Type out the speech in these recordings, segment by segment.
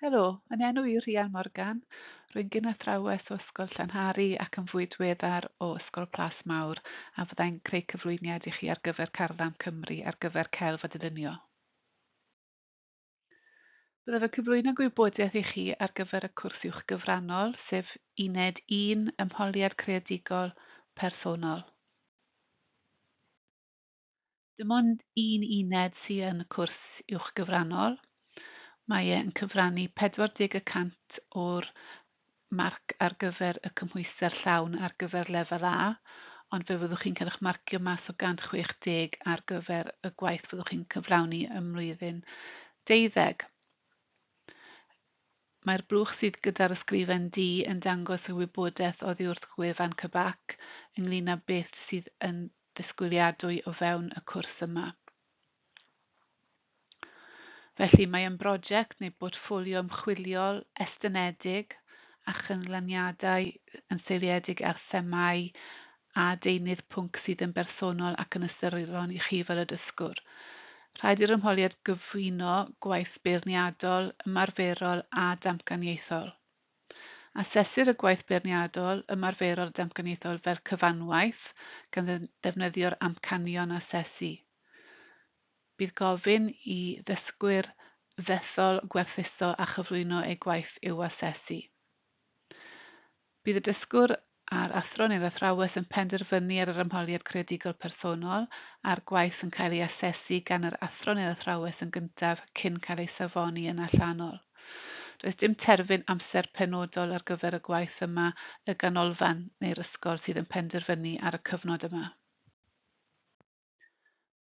Helo, yn enw i Rhian Morgan. Rwy'n gyn-athrawes o Ysgol Llanhari ac yn fwy diweddar o Ysgol Plas Mawr a fyddai'n creu cyflwyniad i chi ar gyfer Carlam Cymru ar gyfer celf a dylunio. Byddaf yn cyflwyno gwybodaeth i chi ar gyfer y cwrs uwch gyfrannol, sef Uned 1, Ymholiad Creadigol Personol. Dim ond un uned sy yn y cwrs uwch gyfrannol. Mae e yn cyfrannu 40 y cant o'r marc ar gyfer y cymhwyster llawn ar gyfer lefel A, ond fe fyddwch chi'n cael eich marcio mas o 160 ar gyfer y gwaith fyddwch chi'n cyflawni ym mlwyddyn deuddeg. Mae'r blwch sydd gyda'r ysgrifen du yn dangos y wybodaeth oddi wrth gwefan CBAC ynglŷn â beth sydd yn ddisgwyliadwy o fewn y cwrs yma. Felly, mae yn brosiect neu bortffolio ymchwiliol estynedig a chynlluniadau yn seiliedig ar themâu a deunydd pwnc sydd yn bersonol ac yn ystyrlon i chi fel y dysgwr. Rhaid i'r ymholiad gyflwyno gwaith beirniadol, ymarferol a damcaniaethol. Asesir y gwaith beirniadol, ymarferol a damcaniaethol fel cyfanwaith gan ddefnyddio'r amcanion asesu. Bydd gofyn i ddysgwyr ddethol, gwerthuso a chyflwyno eu gwaith i'w asesu. Bydd y dysgwr a'r athro neu'r athrawes yn penderfynu ar yr ymholiad creadigol personol a'r gwaith yn cael ei asesu gan yr athro neu'r athrawes yn gyntaf cyn cael ei safoni yn allanol. Does dim terfyn amser penodol ar gyfer y gwaith yma, y ganolfan neu'r ysgol sydd yn penderfynu ar y cyfnod yma.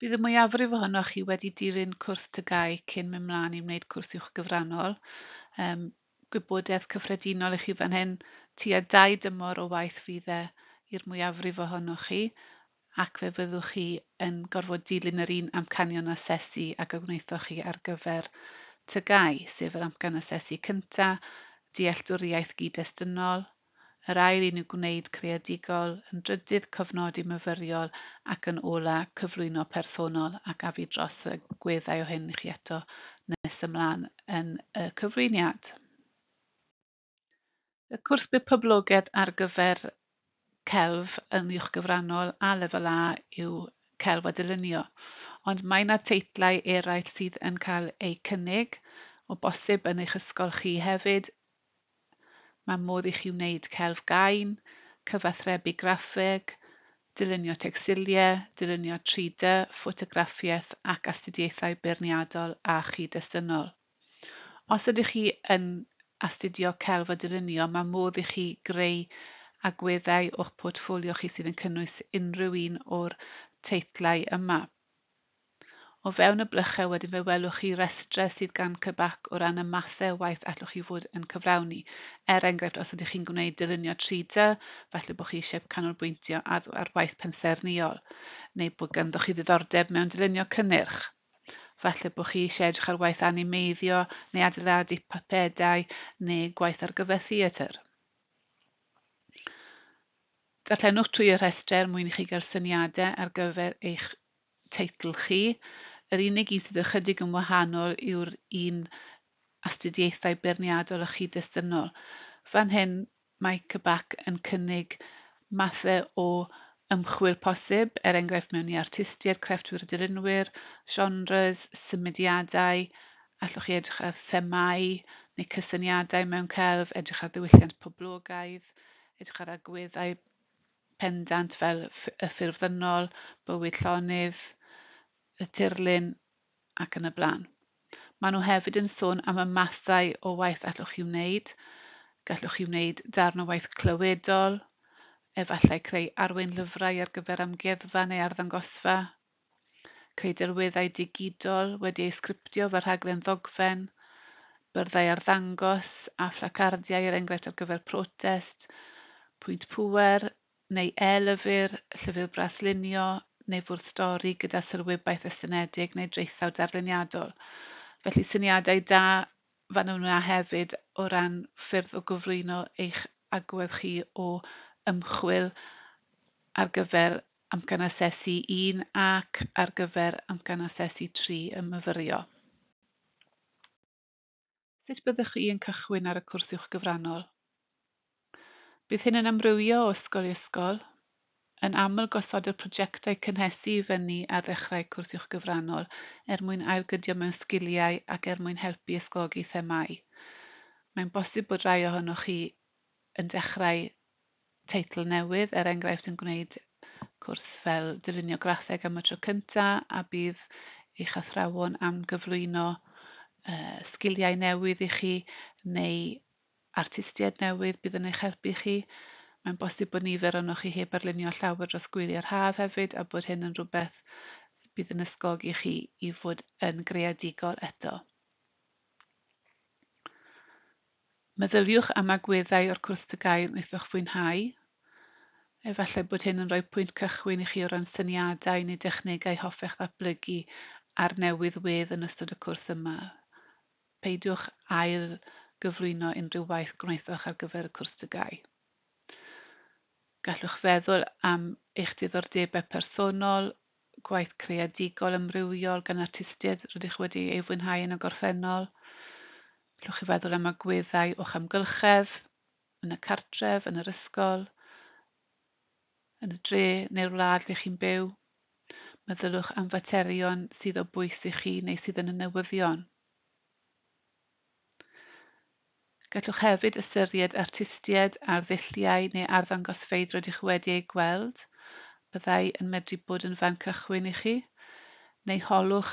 Bydd y mwyafrif ohonoch chi wedi dilyn cwrs TGAU cyn mynd mlaen i wneud cwrs uwch gyfrannol. Um, gwybodaeth cyffredinol i chi fan hyn, tua dau dymor o waith fydd e i'r mwyafrif ohonoch chi, ac fe fyddwch chi yn gorfod dilyn yr un amcanion asesu ag y gwnaethoch chi ar gyfer TGAU, sef yr amcan asesu cyntaf, dealltwriaeth gyd-destynol, Yr ail un yw gwneud creadigol, yn drydydd cofnodi myfyriol ac yn ola cyflwyno personol ac af i dros y gweddau o hyn i chi eto nes ymlaen yn y cyflwyniad. Y cwrs byr poblogaidd ar gyfer celf yn uwchgyfrannol a lefel A yw celf a dylunio, ond mae yna teitlau eraill sydd yn cael eu cynnig, o bosib yn eich ysgol chi hefyd, Mae modd i chi wneud celf gain, cyfathrebu graffeg, dylunio tecstiliau, dylunio 3D, ffotograffiaeth ac astudiaethau beirniadol a chyd-destynol. Os ydych chi yn astudio celf a dylunio, mae modd i chi greu agweddau o'ch portffolio chi sydd yn cynnwys unrhyw un o'r teitlau yma. O fewn y blychau wedyn fe welwch chi restrau sydd gan CBAC o ran y mathau o waith allwch chi fod yn cyflawni. Er enghraifft, os ydych chi'n gwneud dylunio 3D, falle bod chi eisiau canolbwyntio ar, ar waith pensaernïol, neu bod ganddoch chi ddiddordeb mewn dylunio cynnyrch. Falle bod chi eisiau edrych ar waith animeiddio neu adeiladu pypedau neu gwaith ar gyfer theatr. Darllenwch trwy y rhestrau er mwyn i chi gael syniadau ar gyfer eich teitl chi. Yr unig un sydd ychydig yn wahanol yw'r un astudiaethau beirniadol a chyd-destynol. Fan hyn mae CBAC yn cynnig mathau o ymchwil posib, er enghraifft mewn i artistiaid, crefftwyr a dylunwyr, genres, symudiadau, allwch chi edrych ar themâu neu cysyniadau mewn celf, edrych ar ddiwylliant poblogaidd, edrych ar agweddau pendant fel y ffurf ddynol, bywyd llonydd, y tirlun ac yn y blaen. Maen nhw hefyd yn sôn am y mathau o waith allwch chi wneud. Gallwch chi wneud darn o waith clywedol, efallai creu arweinlyfrau ar gyfer amgueddfa neu arddangosfa, creu delweddau digidol wedi eu sgriptio fel rhaglen ddogfen, byrddau arddangos a phlacardiau er enghraifft ar gyfer protest, pwynt pŵer neu e-lyfr, llyfr braslunio neu fwrdd stori gyda sylwebaeth estynedig neu draethawd darluniadol. Felly syniadau da fan yna hefyd o ran ffyrdd o gyflwyno eich agwedd chi o ymchwil ar gyfer amcan asesu 1 ac ar gyfer amcan asesu 3 y myfyrio. Sut byddwch chi yn cychwyn ar y cwrs uwchgyfrannol? Bydd hyn yn amrywio o ysgol i ysgol. Yn aml gosodir prosiectau cynhesu i fyny ar ddechrau cwrs uwchgyfrannol er mwyn ailgydio mewn sgiliau ac er mwyn helpu ysgogi themâu. Mae'n bosib bod rhai ohonoch chi yn dechrau teitl newydd, er enghraifft yn gwneud cwrs fel dylunio graffeg am y tro cyntaf a bydd eich athrawon am gyflwyno sgiliau newydd i chi neu artistiaid newydd bydd yn eich helpu chi. Mae'n bosib bod nifer ohonoch chi heb arlunio llawer dros gwyliau'r haf hefyd a bod hyn yn rhywbeth bydd yn ysgogi chi i fod yn greadigol eto. Meddyliwch am agweddau o'r cwrs TGAU wnaethoch fwynhau. Efallai bod hyn yn rhoi pwynt cychwyn i chi o ran syniadau neu dechnegau hoffech ddatblygu ar newydd wedd yn ystod y cwrs yma. Peidiwch ail gyflwyno unrhyw waith gwnaethoch ar gyfer y cwrs TGAU. Gallwch feddwl am eich diddordebau personol, gwaith creadigol amrywiol gan artistiaid rydych wedi ei fwynhau yn y gorffennol. Gallwch chi feddwl am agweddau o'ch amgylchedd, yn y cartref, yn yr ysgol, yn y dre neu'r wlad lle chi'n byw. Meddyliwch am faterion sydd o bwys i chi neu sydd yn y newyddion. Gallwch hefyd ystyried artistiaid ar ddulliau neu arddangosfeydd rydych wedi eu gweld, byddai yn medru bod yn fan cychwyn i chi, neu holwch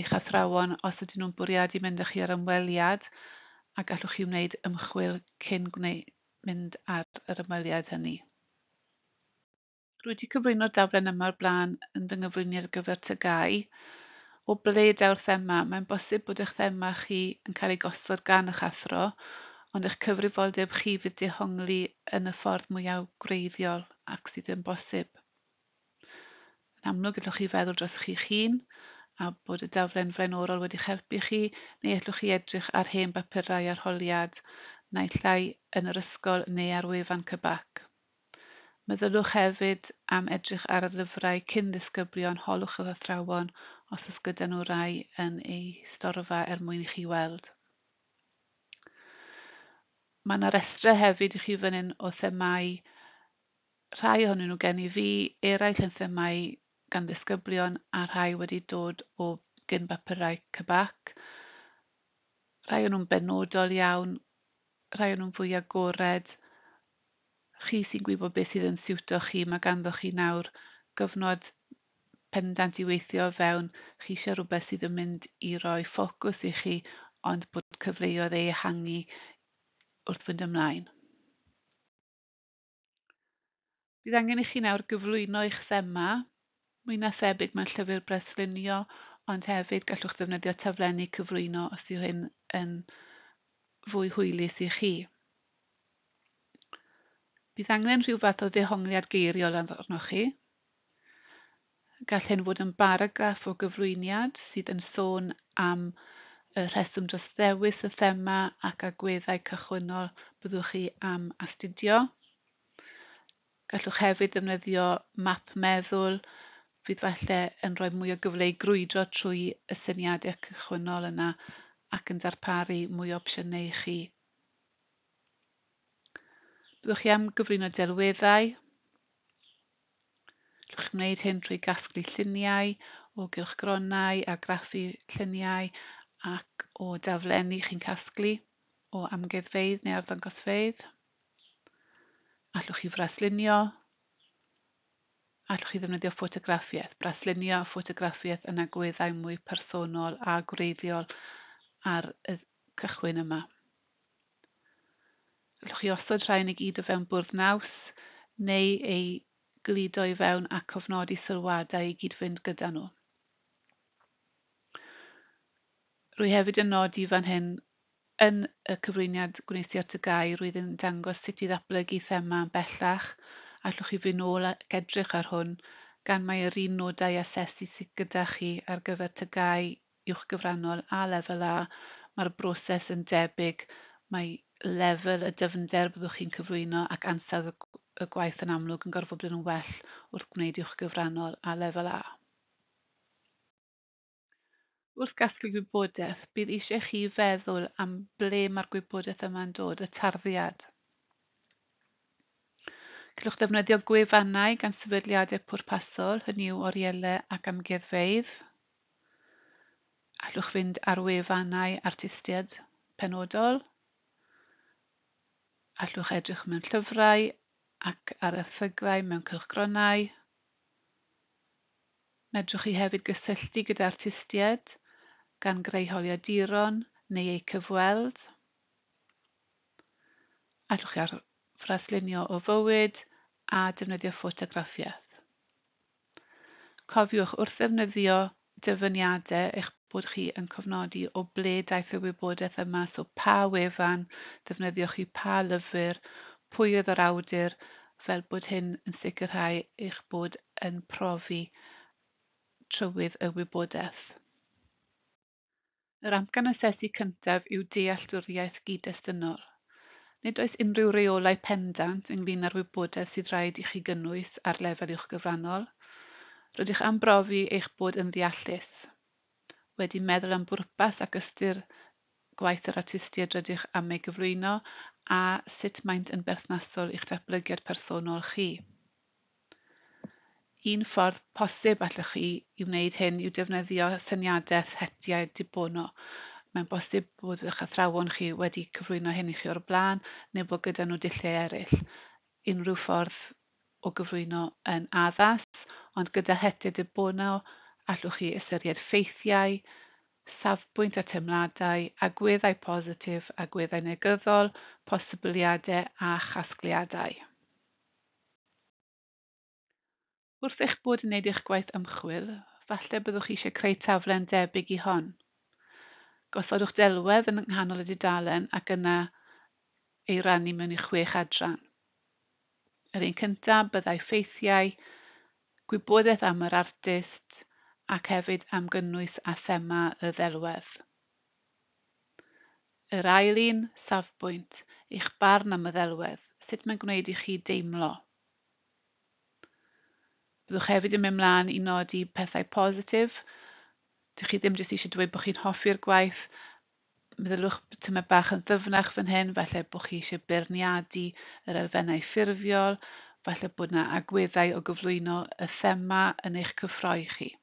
eich athrawon os ydyn nhw'n bwriadu mynd â chi ar ymweliad a gallwch chi wneud ymchwil cyn mynd ar yr ymweliad hynny. Rwy wedi cyflwyno'r daflen yma o'r blaen yn fy nghyflwyniad ar gyfer TGAU. O ble daw'r thema? Mae'n bosib bod eich thema chi yn cael ei gosod gan eich athro, ond eich cyfrifoldeb chi fydd dehongli yn y ffordd mwyaf gwreiddiol ac sydd yn bosib. Yn amlwg, gallwch chi feddwl dros chi'ch hun a bod y daflen flaenorol wedi'ch helpu chi, neu allwch chi edrych ar hen bapurau arholiad, naill ai yn yr ysgol neu ar wefan CBAC. Meddyliwch hefyd am edrych ar y lyfrau cyn ddisgyblion, holwch yr athrawon os oes gyda nhw rai yn eu storfa er mwyn i chi weld. Mae yna restrau hefyd i chi fan hyn o themâu, rhai ohonyn nhw gen i fi, eraill yn themâu gan ddisgyblion a rhai wedi dod o gyn bapurau CBAC. Rhai o'n nhw'n benodol iawn, rhai o'n nhw'n fwy agored. Chi sy'n gwybod beth sydd yn siwto chi, mae ganddo chi nawr gyfnod pendant i weithio o fewn, chi eisiau rhywbeth sydd yn mynd i roi ffocws i chi, ond bod cyfleoedd ei ehangu wrth fynd ymlaen. Bydd angen i chi nawr gyflwyno eich thema, mwy na thebyg mewn llyfr braslunio, ond hefyd gallwch ddefnyddio taflenni cyflwyno os yw hyn yn fwy hwylus i chi. Bydd angen rhyw fath o ddehongliad geiriol arnoch chi. Gall hyn fod yn baragraff o gyflwyniad sydd yn sôn am y rheswm dros ddewis y thema ac agweddau cychwynnol byddwch chi am astudio. Gallwch hefyd ddefnyddio map meddwl fydd falle yn rhoi mwy o gyfle i grwydro trwy y syniadau cychwynnol yna ac yn darparu mwy o opsiynau i chi. Byddwch chi am gyflwyno delweddau. Gallwch chi wneud hyn trwy gasglu lluniau o gylchgronau, argraffu lluniau ac o daflenni chi'n casglu o amgueddfeydd neu arddangosfeydd. Allwch chi fraslunio. Allwch chi ddefnyddio ffotograffiaeth, braslunio a ffotograffiaeth yn agweddau mwy personol a gwreiddiol ar y cychwyn yma. Gallwch chi osod rhain i gyd o fewn bwrdd naws neu eu gludo i fewn a cofnodi sylwadau i gyd-fynd gyda nhw. Rwy hefyd yn nodi fan hyn yn y cyflwyniad gwnes i ar TGAU, roedd yn dangos sut i ddatblygu thema yn bellach. Allwch chi fynd nôl ac edrych ar hwn, gan mai yr un nodau asesu sydd gyda chi ar gyfer TGAU uwchgyfrannol a lefel A, mae'r broses yn debyg, mae lefel y dyfnder byddwch chi'n cyflwyno ac ansawdd y gwaith yn amlwg yn gorfod bod yn well wrth gwneud uwchgyfrannol a lefel A. Wrth gasglu gwybodaeth, bydd eisiau chi feddwl am ble mae'r gwybodaeth yma'n dod, y tarddiad. Gallwch ddefnyddio gwefannau gan sefydliadau pwrpasol, hynny yw orielau ac amgueddfeydd. Allwch fynd ar wefannau artistiaid penodol. Allwch edrych mewn llyfrau ac ar erthyglau mewn cylchgronau. Medrwch chi hefyd gysylltu gyda artistiaid gan greu holiaduron neu eu cyfweld. Allwch chi ar fraslunio o fywyd a defnyddio ffotograffiaeth. Cofiwch wrth ddefnyddio dyfyniadau eich bod chi yn cofnodi o ble daeth y wybodaeth yma, so pa wefan ddefnyddioch chi, pa lyfr, pwy oedd yr awdur, fel bod hyn yn sicrhau eich bod yn profi trywydd y wybodaeth. Yr amcan asesu cyntaf yw dealltwriaeth gyd-destunol. Nid oes unrhyw reolau pendant ynglyn â'r wybodaeth sydd rhaid i chi gynnwys ar lefel uwchgyfrannol. Rydych am brofi eich bod yn ddeallus, wedi meddwl am bwrpas ac ystyr gwaith yr artistiaid rydych am ei gyflwyno a sut maent yn berthnasol i'ch datblygiad personol chi. Un ffordd posib allwch chi i wneud hyn yw defnyddio syniadaeth hetiau de Bono. Mae'n bosib bod eich athrawon chi wedi cyflwyno hyn i chi o'r blaen neu bod gyda nhw dulliau eraill. Unrhyw ffordd o gyflwyno yn addas, ond gyda hetiau de Bono allwch chi ystyried ffeithiau, safbwynt a teimladau, agweddau positif, agweddau negyddol, posibiliadau a chasgliadau. Wrth eich bod yn gwneud eich gwaith ymchwil, falle byddwch chi eisiau creu taflen debyg i hon. Gosodwch delwedd yn nghanol y dudalen ac yna ei rannu mewn i 6 adran. Yr un cyntaf byddai ffeithiau, gwybodaeth am yr artist ac hefyd am gynnwys a thema y ddelwedd. Yr ail un, safbwynt, eich barn am y ddelwedd, sut mae'n gwneud i chi deimlo. Byddwch hefyd yn mynd mlaen i nodi pethau positif. Dych chi ddim jyst eisiau dweud bod chi'n hoffi'r gwaith. Meddylwch tymed bach yn ddyfnach fan hyn, falle bod chi eisiau beirniadu yr elfennau ffurfiol, falle bod yna agweddau o gyflwyno y thema yn eich cyffroi chi.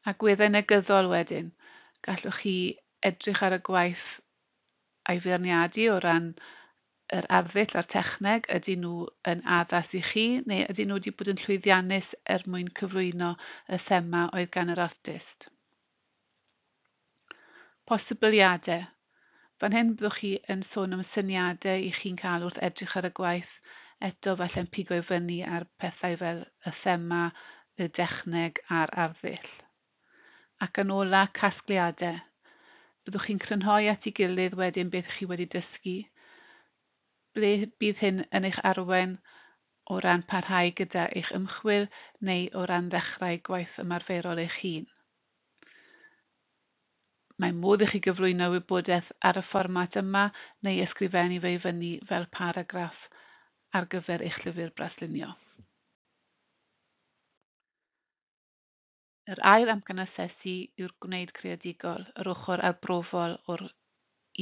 Agweddau negyddol wedyn. Gallwch chi edrych ar y gwaith a'i feirniadu o ran yr arddull a'r techneg, ydyn nhw yn addas i chi neu ydyn nhw wedi bod yn llwyddiannus er mwyn cyflwyno y thema oedd gan yr artist. Posibiliadau. Fan hyn byddwch chi yn sôn am syniadau i chi'n cael wrth edrych ar y gwaith, eto falle'n pigo i fyny ar pethau fel y thema, y dechneg a'r arddull. Ac yn ola, casgliadau. Byddwch chi'n crynhoi at ei gilydd wedyn beth chi wedi dysgu. Ble bydd hyn yn eich arwain o ran parhau gyda eich ymchwil neu o ran ddechrau gwaith ymarferol eich hun. Mae modd i chi gyflwyno wybodaeth ar y fformat yma neu ysgrifennu fe i fyny fel paragraff ar gyfer eich llyfr braslunio. Yr ail amcan asesu yw'r gwneud creadigol, yr ochr arbrofol o'r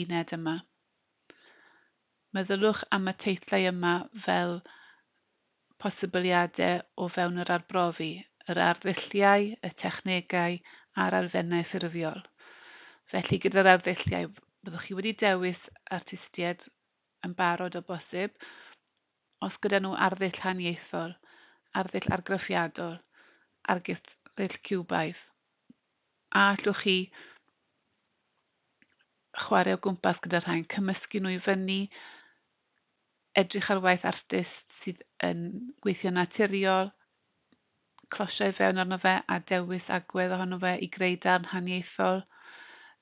uned yma. Meddyliwch am y teitlau yma fel posibiliadau o fewn yr arbrofi, yr arddulliau, y technegau a'r elfennau ffurfiol. Felly gyda'r arddulliau, byddwch chi wedi dewis artistiaid yn barod o bosib, os gyda nhw arddull haniaethol, arddull argraffiadol, arddull ciwbaidd. A allwch chi chwarae o gwmpas gyda rhain, cymysgu nhw i fyny, edrych ar waith artist sydd yn gweithio naturiol, closio i fewn arno fe a dewis agwedd ohono fe i greu darn haniaethol.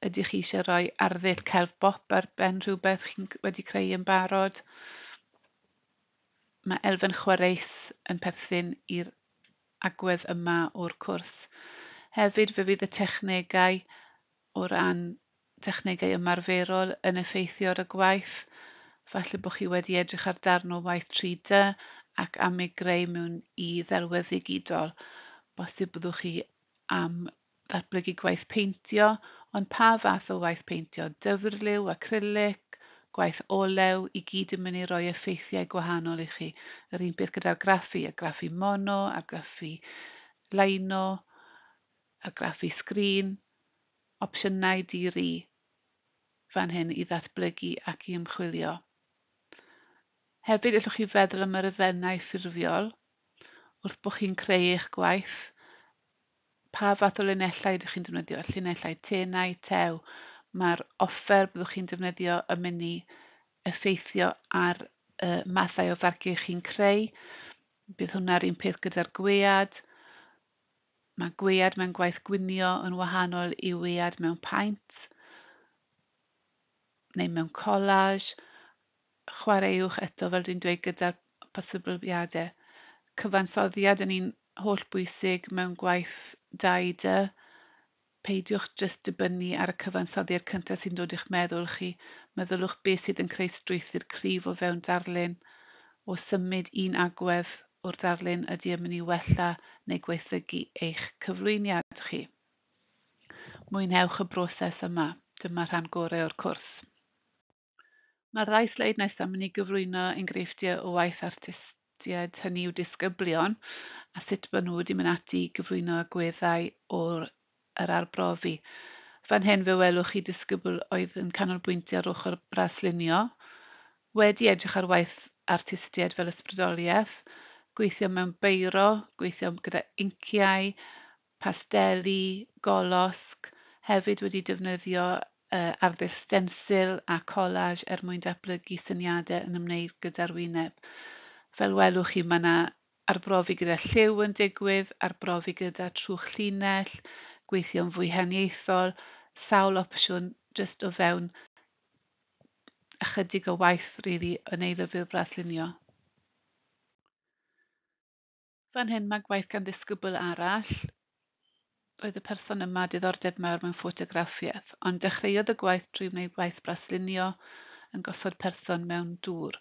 Ydych chi eisiau rhoi arddull celf bop ar ben rhywbeth chi'n wedi creu yn barod? Mae elfen chwareus yn perthyn i'r agwedd yma o'r cwrs. Hefyd fe fydd y technegau o ran technegau ymarferol yn effeithio ar y gwaith. Falle bod chi wedi edrych ar darn o waith 3D ac am ei greu mewn i ddelwedd ddigidol. Bosib byddwch chi am ddatblygu gwaith peintio, ond pa fath o waith peintio? Dyfrliw, acrylic, gwaith olew, i gyd yn mynd i roi effeithiau gwahanol i chi. Yr un peth gyda'r graffu, argraffu mono, argraffu lino, argraffu sgrin, opsiynau di-ri fan hyn i ddatblygu ac i ymchwilio. Hefyd, allwch chi feddwl am yr elfennau ffurfiol wrth bod chi'n creu eich gwaith. Pa fath o linellau ydych chi'n defnyddio? Llinellau tenau, tew. Mae'r offer byddwch chi'n defnyddio yn mynd i effeithio ar y mathau o farciau chi'n creu. Bydd hwnna'r un peth gyda'r gwead. Mae gwead mewn gwaith gwynio yn wahanol i wead mewn paent neu mewn collage. Chwaraewch eto, fel dwi'n dweud, gyda'r posibiliadau. Cyfansoddiad yn un holl bwysig mewn gwaith 2D. Peidiwch jyst dibynnu ar y cyfansoddiad cyntaf sy'n dod i'ch meddwl chi. Meddyliwch beth sydd yn creu strwythur cryf o fewn darlun. O symud un agwedd o'r darlun ydy yn mynd i wella neu gwaethygu eich cyflwyniad chi. Mwynhewch y broses yma. Dyma rhan gorau o'r cwrs. Mae'r ddau sleid nesaf yn mynd i gyflwyno enghreifftiau o waith artistiaid, hynny yw disgyblion, a sut maen nhw wedi mynd ati i gyflwyno agweddau o'r yr arbrofi. Fan hyn fe welwch chi disgybl oedd yn canolbwyntio ar ochr braslunio, wedi edrych ar waith artistiaid fel ysbrydoliaeth, gweithio mewn beiro, gweithio gyda inciau, pasteli, golosg, hefyd wedi defnyddio arddull stensil a collage er mwyn datblygu syniadau yn ymwneud gyda'r wyneb. Fel welwch chi, mae yna arbrofi gyda lliw yn digwydd, arbrofi gyda trwch llinell, gweithio'n fwy haniaethol, sawl opsiwn jyst o fewn ychydig o waith rili yn ei lyfr braslunio. Fan hyn mae gwaith gan ddisgybl arall. Roedd y person yma diddordeb mawr mewn ffotograffiaeth, ond dechreuodd y gwaith trwy wneud gwaith braslunio yn gosod person mewn dŵr.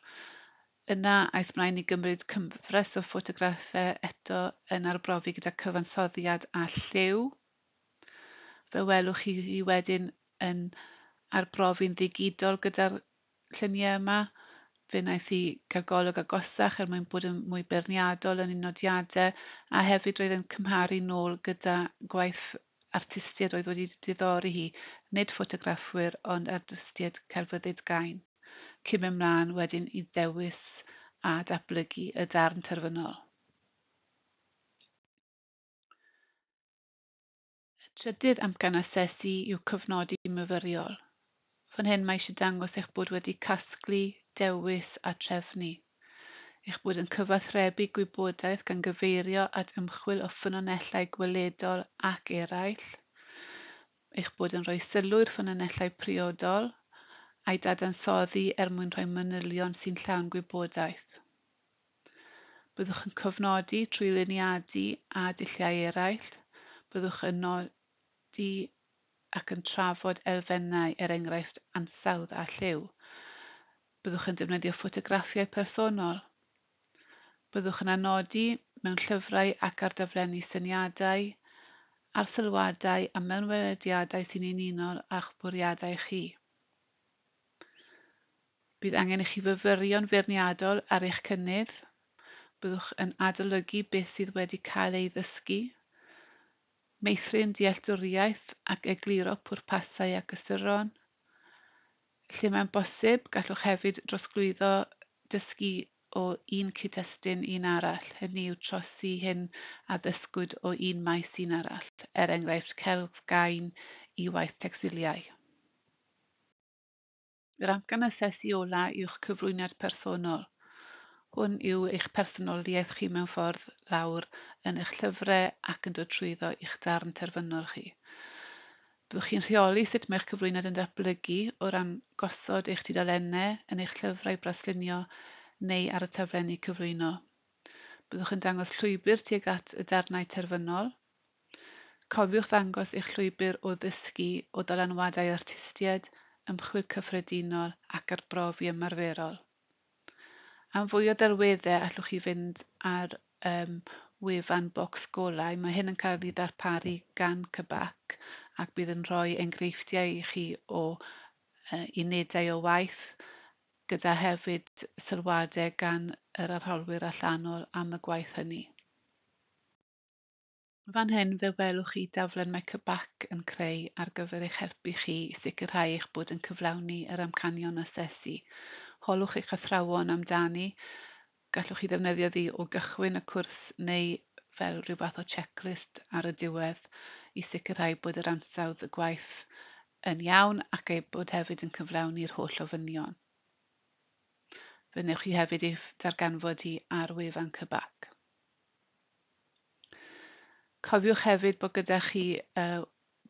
Yna aeth mlaen i gymryd cyfres o ffotograffau eto yn arbrofi gyda cyfansoddiad a lliw. Fe welwch chi wedyn yn arbrofi'n ddigidol gyda'r lluniau yma. Fe wnaeth hi gael golwg agosach er mwyn bod yn mwy beirniadol yn ei nodiadau, a hefyd roedd yn cymharu nôl gyda gwaith artistiaid oedd wedi diddori hi, nid ffotograffwyr ond artistiaid celfyddyd gain, cyn mynd mlaen wedyn i ddewis a datblygu y darn terfynol. Y trydydd amcan asesu yw cofnodi myfyriol. Fan hyn mae eisiau dangos eich bod wedi casglu, dewis a trefnu. Eich bod yn cyfathrebu gwybodaeth gan gyfeirio at ymchwil o ffynonellau gweledol ac eraill. Eich bod yn rhoi sylw i'r ffynonellau priodol a'i dadansoddi er mwyn rhoi manylion sy'n llawn gwybodaeth. Byddwch yn cofnodi trwy luniadu a dulliau eraill. Byddwch yn nodi ac yn trafod elfennau, er enghraifft ansawdd a lliw. Byddwch yn defnyddio ffotograffiau personol. Byddwch yn anodi mewn llyfrau ac ar daflenni syniadau, arsylwadau a mewnwelediadau sy'n unol â'ch bwriadau chi. Bydd angen i chi fyfyrio'n feirniadol ar eich cynnydd. Byddwch yn adolygu beth sydd wedi cael ei ddysgu, meithrin dealltwriaeth ac egluro pwrpasau ac ystyron. Lle mae'n bosib, gallwch hefyd drosglwyddo dysgu o un cyd-destun i un arall, hynny yw trosi hyn a ddysgwyd o un maes i un arall, er enghraifft celf gain i waith tecstiliau. Yr amcan asesu ola yw'ch cyflwyniad personol. Hwn yw eich personoliaeth chi mewn ffordd lawr yn eich llyfrau ac yn dod trwyddo i'ch darn terfynol chi. Byddwch chi'n rheoli sut mae'ch cyflwyniad yn datblygu o ran gosod eich tudalennau yn eich llyfrau braslunio neu ar y taflenni cyflwyno. Byddwch yn dangos llwybr tuag at y darnau terfynol. Cofiwch ddangos eich llwybr o ddysgu o ddylanwadau artistiaid, ymchwil cyffredinol ac arbrofi ymarferol. Am fwy o ddelweddau allwch chi fynd ar um, wefan Bocs Golau. Mae hyn yn cael ei ddarparu gan CBAC ac bydd yn rhoi enghreifftiau i chi o unedau o waith, gyda hefyd sylwadau gan yr arholwyr allanol am y gwaith hynny. Fan hyn fe welwch chi daflen mae CBAC yn creu ar gyfer eich helpu chi i sicrhau eich bod yn cyflawni yr amcanion asesu. Holwch eich athrawon amdani. Gallwch chi ddefnyddio ddi o gychwyn y cwrs neu fel rhyw fath o checklist ar y diwedd i sicrhau bod yr ansawdd y gwaith yn iawn ac ei bod hefyd yn cyflawni'r holl ofynion. Fe wnewch chi hefyd ei darganfod hi ar wefan CBAC. Cofiwch hefyd bod gyda chi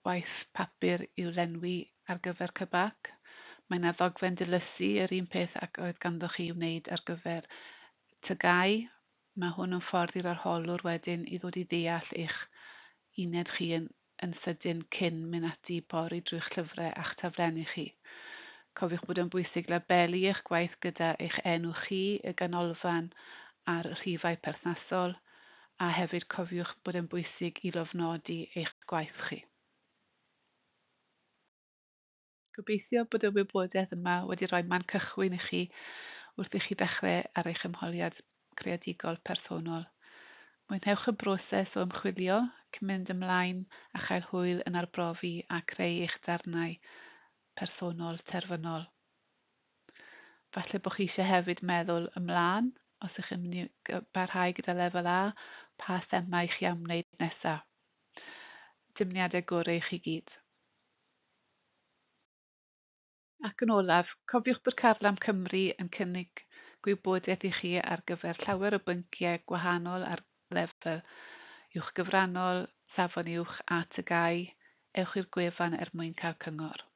waith papur i'w lenwi ar gyfer CBAC. Mae yna ddogfen dilysu yr un peth ac oedd ganddo chi i'w wneud ar gyfer TGAU. Mae hwn yn ffordd i'r arholwr wedyn i ddod i ddeall eich uned chi yn, yn sydyn cyn mynd ati i pori drwy'ch llyfrau a'ch taflenni chi. Cofiwch bod yn bwysig labelu eich gwaith gyda eich enw chi, y ganolfan a'r rhifau perthnasol, a hefyd cofiwch bod yn bwysig i lofnodi eich gwaith chi. Gobeithio bod y wybodaeth yma wedi rhoi man cychwyn i chi wrth i chi ddechrau ar eich ymholiad creadigol personol. Mwynhewch y broses o ymchwilio cyn mynd ymlaen a chael hwyl yn arbrofi a creu eich darnau personol terfynol. Falle bod chi eisiau hefyd meddwl ymlaen, os ych chi'n mynd i barhau gyda lefel A, pa themâu chi am wneud nesaf. Dymuniadau gorau i chi gyd. Ac yn olaf, cofiwch bod Carlam Cymru yn cynnig gwybodaeth i chi ar gyfer llawer o bynciau gwahanol ar lefel uwch gyfrannol, safon uwch a TGAU. Ewch i'r gwefan er mwyn cael cyngor.